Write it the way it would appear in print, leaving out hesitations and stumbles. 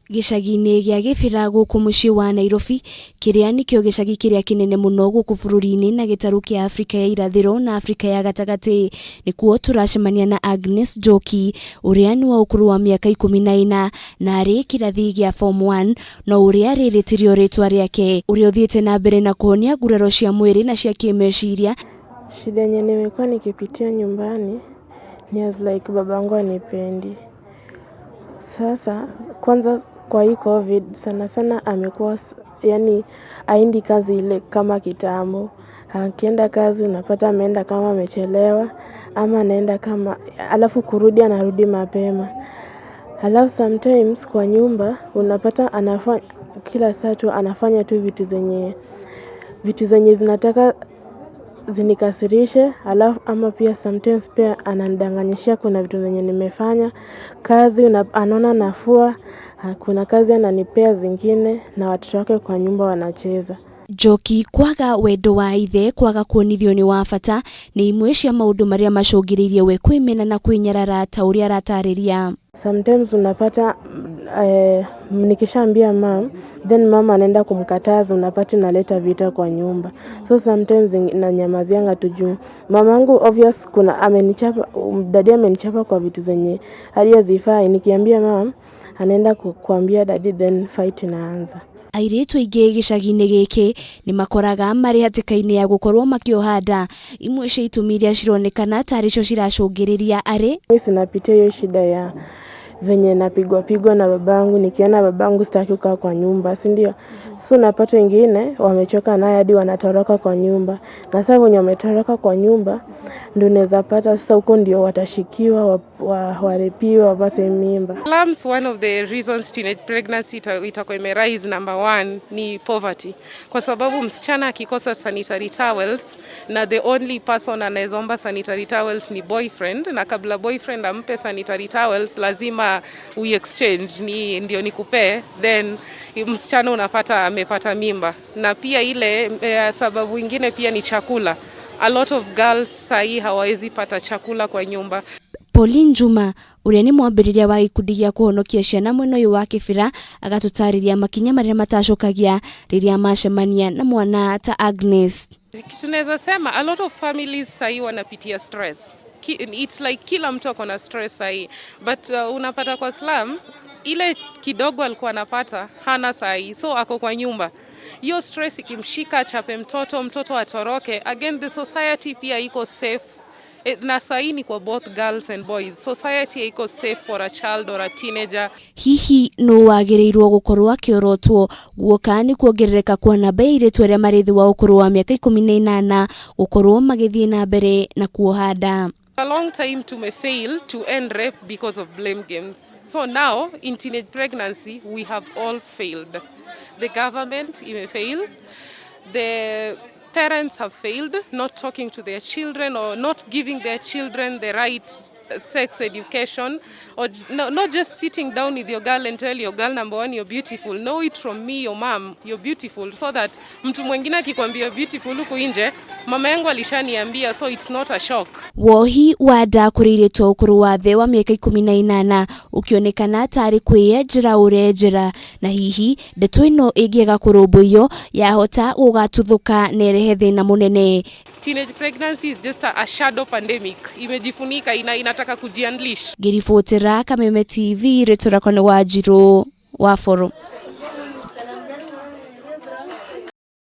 Gĩcagi-inĩ gĩa Gĩbĩra gũkũ mũciĩ wa Nairobi, kĩrĩa nĩkĩo gĩcagi kĩrĩa kĩnene mũno gũkũ bũrũri-inĩ na gĩtarũ kĩa Afrika ya irathĩro na Afrika ya gatagatĩ, nĩkuo tũracemania na Agnes Njoki, ũrĩa nĩ wa ũkũrũ wa mĩaka 14 na arĩ kĩrathi gĩa form 1, no ũrĩa rĩrĩ tirĩo rĩtwa rĩake, ũrĩa ũthiĩte na mbere na kũhonia nguraro cia mwĩrĩ na cia kĩmeciria. Shida yenye nimekuwa nikipitia nyumbani ni as like babangu anipendi. Sasa kwanza kwa hii COVID sana sana amekuwa yani aendi kazi ile kama kitambo. Akienda kazi unapata ameenda kama amechelewa ama anaenda kama alafu kurudi anarudi mapema. Alafu sometimes kwa nyumba unapata anafanya kila saa tu anafanya tu vitu zenye zinataka zinikasirishe, alafu ama pia sometimes pia ananidanganyishia kuna vitu zenye nimefanya kazi anaona nafua, kuna kazi ananipea zingine na watoto wake kwa nyumba wanacheza. Njoki kwaga wendo wa ithe, kwaga kuonithio nĩ wa bata, nĩ imwe cia maũndũ marĩa macũngĩrĩirie we kwĩmena na kwĩnyarara ta ũrĩa aratarĩria. Sometimes unapata nikishaambia mum, then mama anaenda kumkataza, unapata inaleta vita kwa nyumba. So sometimes nanyamazianga tu juu mamangu obvious kuna amenichapa, daddy amenichapa kwa vitu zenye hadi hazifai. Nikiambia mum, anaenda kuambia daddy, then fight inaanza. Airĩtu aingĩ gĩcagi-inĩ gĩkĩ nĩ makoraga marĩ hatĩka-inĩ ya gũkorwo makĩoha nda, imwe cia itũmi iria cironekana tarĩ cio ciracũngĩrĩria arĩ Mimi sinapitia hiyo shida ya venye napigwa pigwa na babangu. Nikiona babangu sitaki kukaa kwa nyumba, si ndio? So unapata wengine wamechoka naye hadi wanatoroka kwa nyumba, na sasa wenye wametoroka kwa nyumba ndio unaweza pata sasa huko ndio watashikiwa, warepiwe, wapate mimba. Slums, one of the reasons teenage pregnancy itakuwa imerise, number one ni poverty, kwa sababu msichana akikosa sanitary towels na the only person anaweza omba sanitary towels ni boyfriend, na kabla boyfriend ampe sanitary towels lazima we exchange ni ndio nikupee, then msichana unapata amepata mimba. Na pia ile sababu ingine pia ni chakula. A lot of girls sahii hawawezi pata chakula kwa nyumba. Pauline Juma, ũrĩa nĩ mwambĩrĩria wa gĩkundi gĩa kũhonokia ciana mwena ũyũ wa Kĩbĩra, agatũtarĩria makinya marĩa matacũkagia rĩrĩa macemania na mwana ta Agnes. Kitu naweza sema, a lot of families sahii wanapitia stress. It's like kila mtu ako na stress sahii, but unapata kwa slum ile kidogo alikuwa anapata hana sahii, so ako kwa nyumba, hiyo stress ikimshika achape mtoto, mtoto atoroke. Again, the society pia iko safe. Na sahii ni kwa both girls and boys, society haiko safe for a child or a teenager. Hihi nũ wagĩrĩirwo gũkorwo akĩorotwo guoka nĩ kuongerereka kwa namba ya airĩtu arĩa marĩ thĩ wa ũkũrũ wa mĩaka 18 gũkorwo magĩthiĩ na mbere na kuoha nda? A long time tumefail to end rape because of blame games. So now in teenage pregnancy we have all failed. The government imefail, the parents have failed not talking to their children or not giving their children the right sex education, or no, not just sitting down with your girl and tell your girl, "Number one, you're beautiful. Know it from me, your mom, you're beautiful," so that mtu mwingine akikwambia you're beautiful huku nje, "Mama yangu alishaniambia," so it's not a shock. Wohi wa nda kũrĩ airĩtu a ũkũrũ wa thĩ wa mĩaka 18 ũkĩonekana tarĩ kwĩyenjera ũrenjera, na hihi ndeto ĩno ĩngĩaga kũrũmbũiyo yahota gũgatuthũka na ĩrehe thĩna mũnene. Teenage pregnancy is just a shadow pandemic, imejifunika, inataka kujiunleash. Ngĩribotera Kameme TV, rĩtwa rĩakwa nĩ Wanjirũ wa Boro.